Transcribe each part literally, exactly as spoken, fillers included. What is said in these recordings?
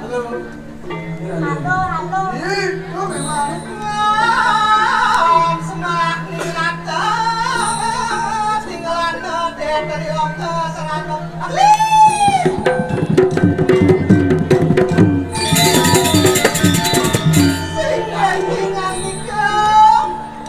Halo. Halo, halo. Ih, lu memang. Wah, semak ni rata. Tinggalan deh dari ongkos, serano. Alih. Sing anjing, anjing, kau.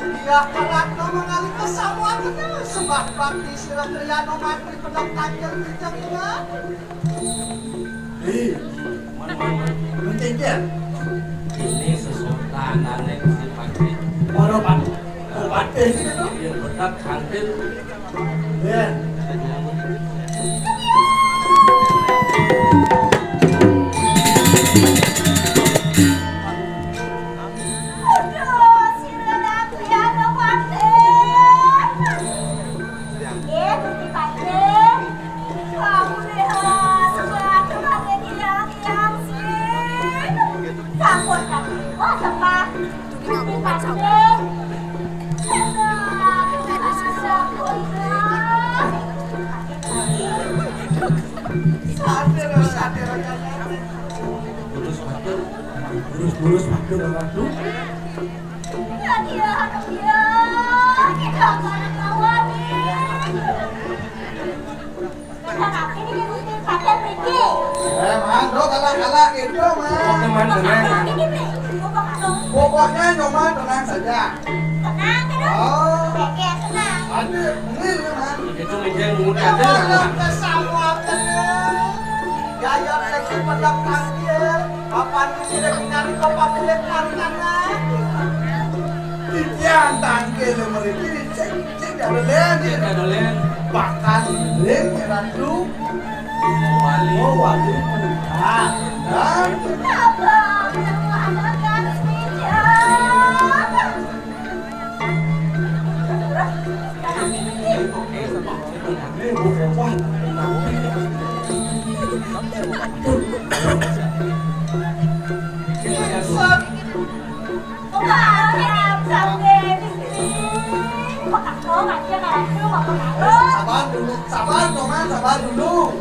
Iya, kerat nama ngalih kesamuan, sembah bakti sira kriya no mantri pedang tangkil wijang ingat. Ih, penting dia. Ini sesultanan yang sifat. Ora pan-, obat deh sih itu. Yang berat hampir. Ya. Aduh, sira Ratu ya, Ratu Patih. Nggih, Gusti Patih. Kawula, sepatu kangge tiang-tiang sih. Sampun, Kak. Oh, sembah. Gusti Patih. Sembah. Sampun, Kak. Satir, satir, Kak. Terus, Pak. Terus, terus, Pak. Terus, Pak. Ya, dia, aduh, dia. Kita akan lawan, nih. Kenapa ini jadi pakai pergi? Eh, Man, lo galak-galak gitu, Man. Oke, Man, tenang. Ini, nih. Pokoknya Nyoman tenang saja. Tenang, tenang. Oh. Oke, tenang. Ada, ini, Man. Itu meja yang muda aja, Nyoman. Kesamuan tenang. Gaya lagi pada panggil. Papan sing nyari kok pamilik marang anak. Titiang tangkil mriki sing, sing dolen. Sing dolen. Bakal ring Ratu. Wali. Oh, wali. Ah, dan apa? Anak kan bijak. Sabar dulu, sabar, Nyoman, sabar dulu.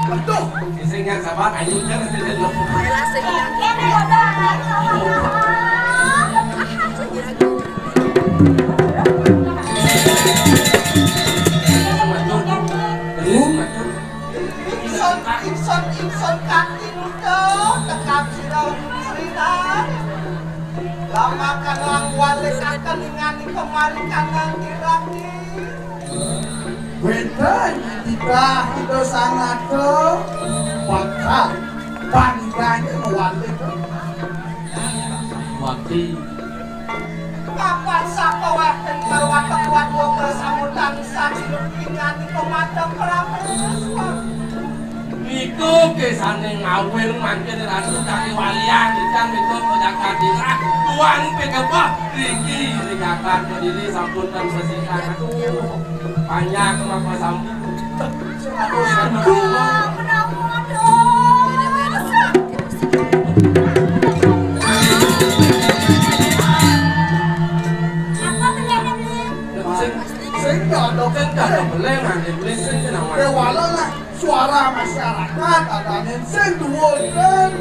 Aduh. Sing yang sabar, ayo, jangan sing yang. Ingsun, ingsun, ingsun kanthi muda tekap sira Sri Nari. Lamakan lang walikaken ingani kemarikan nang dirati. Wénten titah Ida Sang Nata bakal pangganya mewalik. Wati. Kapan sapa wénten marwata kuat wong kesamutan sajilut ingani komadang Prameswar. Niku kesane ngawil mangkin Ratu kaki walian ikan niku kojak kadirah tuan pegebah riki rikakan kediri sampun dan sesikan. Aduh, panjang maka sampun. Aduh, aduh. Sing, sing kagak, kagak boleh, mangke boleh, sing kena. Ya, walau lah, suara masyarakat, adanya sing duwur, kan?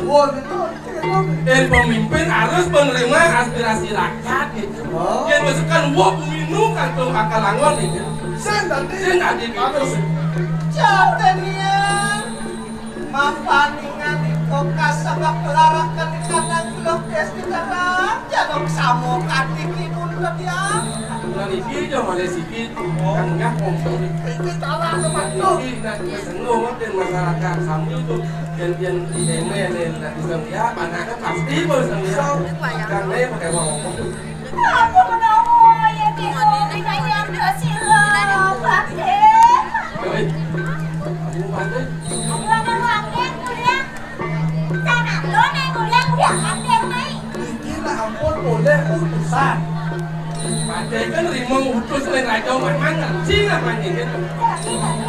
Duwur itu, itu. Eh, pemimpin harus menerima aspirasi rakyat, gitu. Oh. Yang masukkan wong minu kantong akal angon, gitu. Sing tadi. Sing tadi, gitu. Bagus. Jatenia. Mapaningan iko kasebak laraken ikanang gelok desti terang, janok samo kati kinun ketiang. Nah, iki aja malih siki, kan nggak kompor. Iki salah, Mas. Iki nak sengguh mungkin masyarakat sambil tuh, yen-yen ditemen, yen nak bisa ya, panahnya pasti bos ya. Kan saya pakai ngomong. Aku menawa yen bingung, kaya yang dosi lo, Pak. Utus ning raja mah mangan, sinah manjing gitu.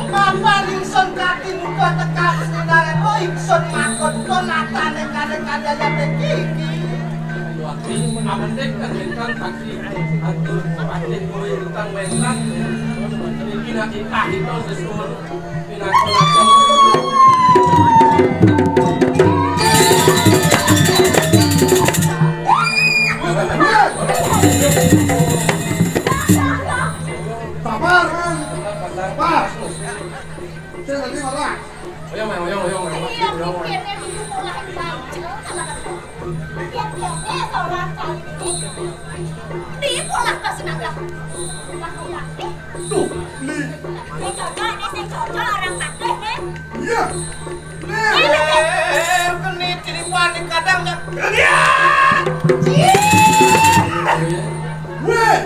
Bapak ingsun kaki muka teka Gusti Narendra, ingsun makon penatane kane kaya iki. Wati amendik kan wénten saksi atur patih kuwi tentang wénten. Iki nak titah itu sesuatu. Sabar, sabar. Saya tadi marah. Oyong, oyong, oyong, oyong. Iya, mungkin dia dulu mulai baca. Dia, dia, dia seorang kali. Di pulang ke sinaga. Pulang, pulang. Tuh, Li. Ini cocok, ini sing cocok orang Patih, nih. Iya. Li. Eh, kene ciri panik kadang nggak. Iya. Weh.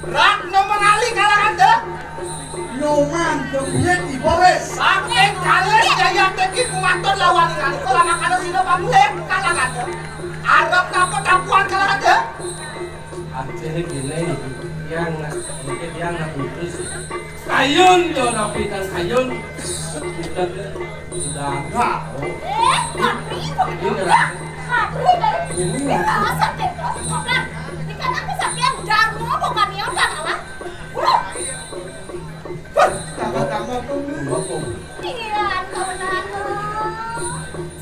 Ratno Merali kalangan deh. Nyoman kemudian dibawa. Saking kalis jaya teki kumatur lawan dengan itu lama kada sida pamuhe kalangan deh. Arep napa tapuan kalangan deh. Artine kene, tiang nak, mungkin tiang nak putus. Kayun yo napi kan kayun. Kita sudah tahu. Eh, tapi ini lah. Ini lah. Ini lah. Ini kan aku sampean darmo bukan yo kan lah. Wah. Wah, tambah-tambah tuh. Iya, kawan aku.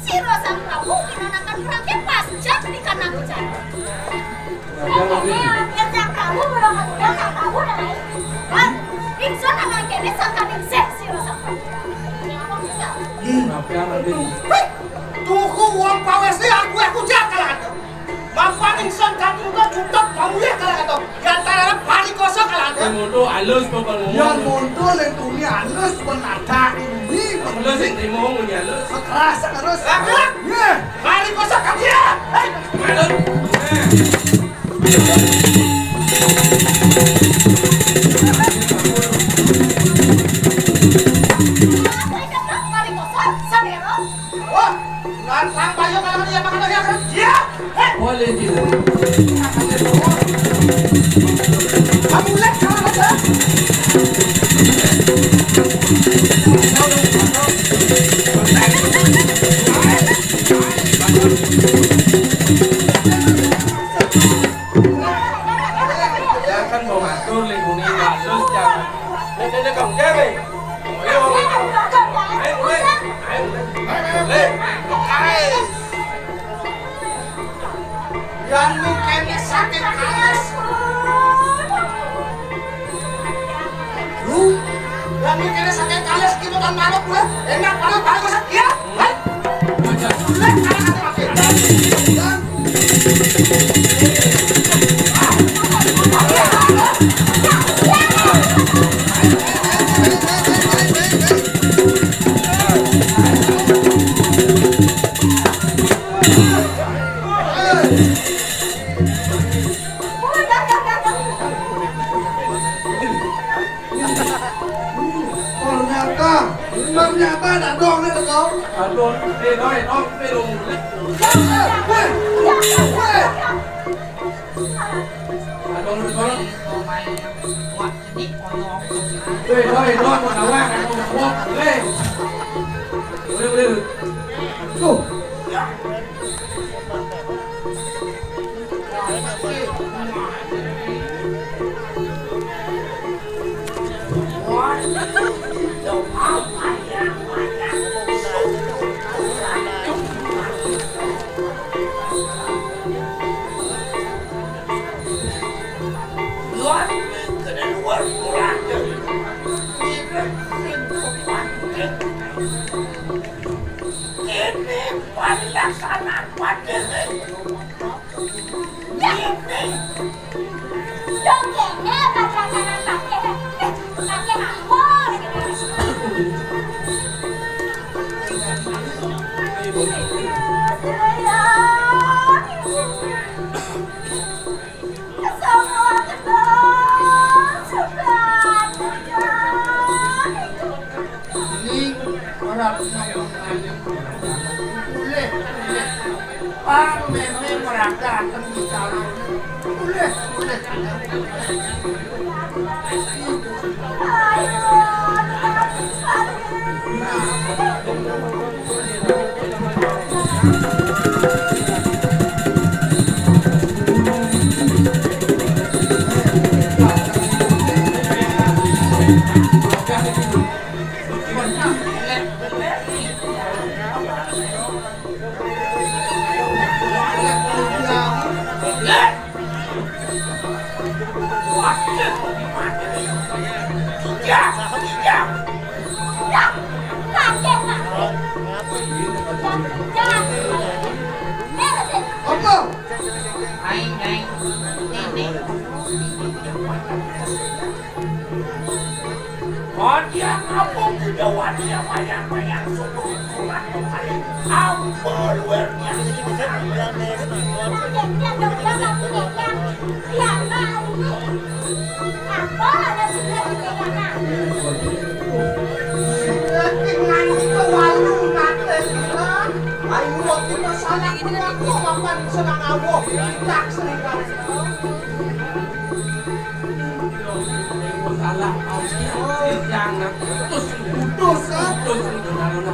Sira Sang Prabu kinanakan prangke pasjak di kanang jan. Kene ampir Sang Prabu, mula-mula Sang Prabu nang ingsun nang kene sangkaning sih sira Sang Prabu. Wih, tuku wong pawese aku, aku jagal. Mapan ingsun katurunan jutek pamulih kala kato. Gantarane parikosa kala kato. Sing monto alus apa ngomong? Yang monto le tuni alus, penadak ini. Alus sing trimo ngene alus. Keras terus. Lah, gerak. Nggih. Parikosa kadia. Hei. Alus. Parikosa, sadero. Wah, nantang payo kalau dia makan lagi, ya. Iya. Hei. Boleh tidak? Kamu lihat kalau ada. Ya kan mau ngatur lingkungan halus jangan. Ini, ini kamu cewek. Yan mung kene saking kalis. Lu? Yan mung kene saking kalis, kita kan manuk, gue. Enak banget, paling gue setia. Hei. Aja. Lek, anak-anak, oke. Ternyata, ternyata ada dong nih, kau. Aduh, eh, doi, dong, eh, dong. Eh, weh, weh. Aduh, lu, dong. Woi, woi, woi, woi, woi, woi. Boleh, boleh. Tuh. Luar negeri, luar negeri. Kene pelaksanaan pandemi. Kene. Yo kene pelaksanaan pandemi. Eh, pandemi apa? Ini orang yang mengalami. Boleh, boleh. Pak, mémé meragakan bicara. Boleh, boleh. Apa? Aing, aing, ini. Oh, dia ngapung di dewan dia mayang-mayang sungguh kurang kembali. Ampun, luar biasa. Lagi ngaji ke warung, kata dia. Ayo, kita salah punya kok, makan senang Allah. Kita sering kali. Salah, jangan putus, putus, putus.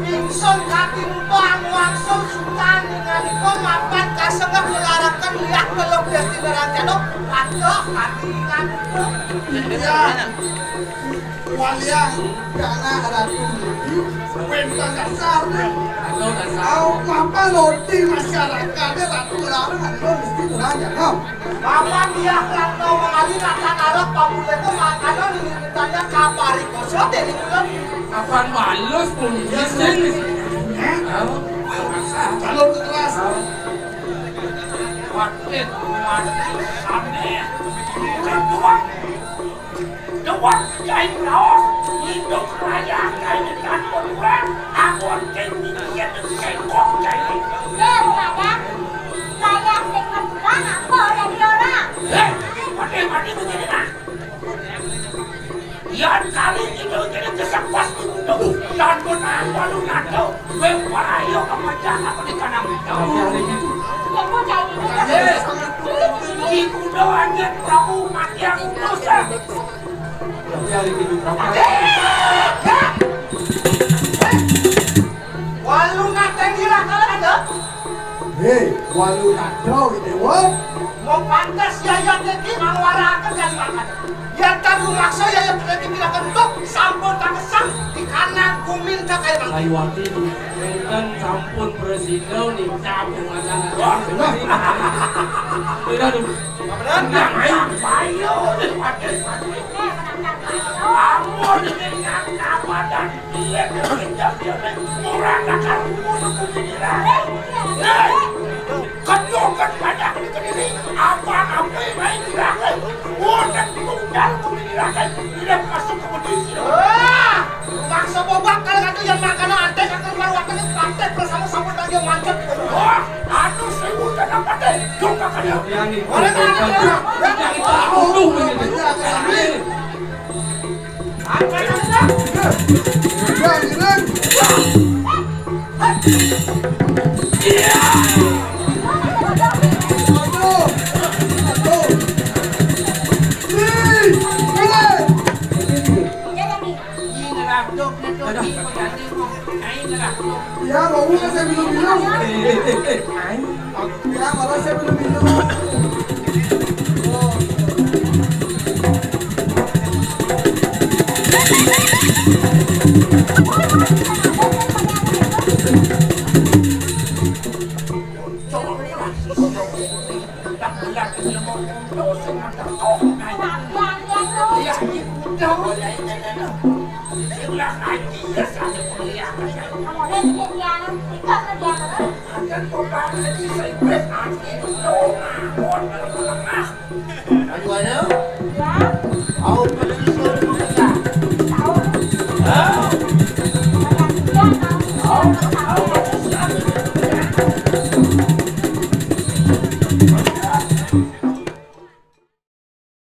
Ingsun kaki muda anu wangsul suka ningali kok mapan kasengep ngelaraken liak peluk desti nerancano. Waduh, kaki ingat. Iya. Waliah kana ratu niki wénten dasar. Au mapa loti masyarakatnya ratu larang anu mesti kurang ya. Mapa dia ratu mengalir rasa ngarep pabulete makanan ini ditanya kapari kosot dari bulan. Kapan balus pun izin. Kalau keras. Wakil, wakil, sampai. Bukan doang. Dewek jain raos, induk raya kain ikan berkurang, amun kain ikan sekok jain. Daripada saya sing berkurang, apa yang diorang? Hei, mati, mati begini nah. Yan kali itu jadi kesepas di gunung, dan menang walu nato. Wéh, wah, ayo ka pajak apa di kanang. Tapi hari itu. Di kuda anjir Prabu mati aku dosa. Tapi hari itu Prabu. Walu nateng ira kala ada. Hei, walu natro gitu, woi. Mau pantas ya ya teki mawarakan kali makan. Yén tan rumaksa ya, ya berarti tidak kentuk, sampun tak kesang, di kanan kumin tak kayak bang. Ayu ati, énten sampun prasida ning cabung anak. Wah, bener. Bener, aduh. Bener, ayo, ayo, ayo. Ampun, ini kan kapan dan iya, dia, dia, dia, murah nakal, musuh kumikiran. Hei! Ketukan banyak di kediri, apa-apa yang lain dilakukan. Udah tunggal pemikiran, tidak masuk ke kondisi. Wah, maksa bobak kalau kata yang makan antek akan baru akan pantek bersama sama tadi yang mantep. Wah, aduh, saya udah dapat deh. Coba kalian. Yang itu, orang yang itu, yang itu, yang itu, yang itu. Ya, ngomong saya belum bilang. Ya, malah saya belum minum. Aduh, aduh. Ya. Au,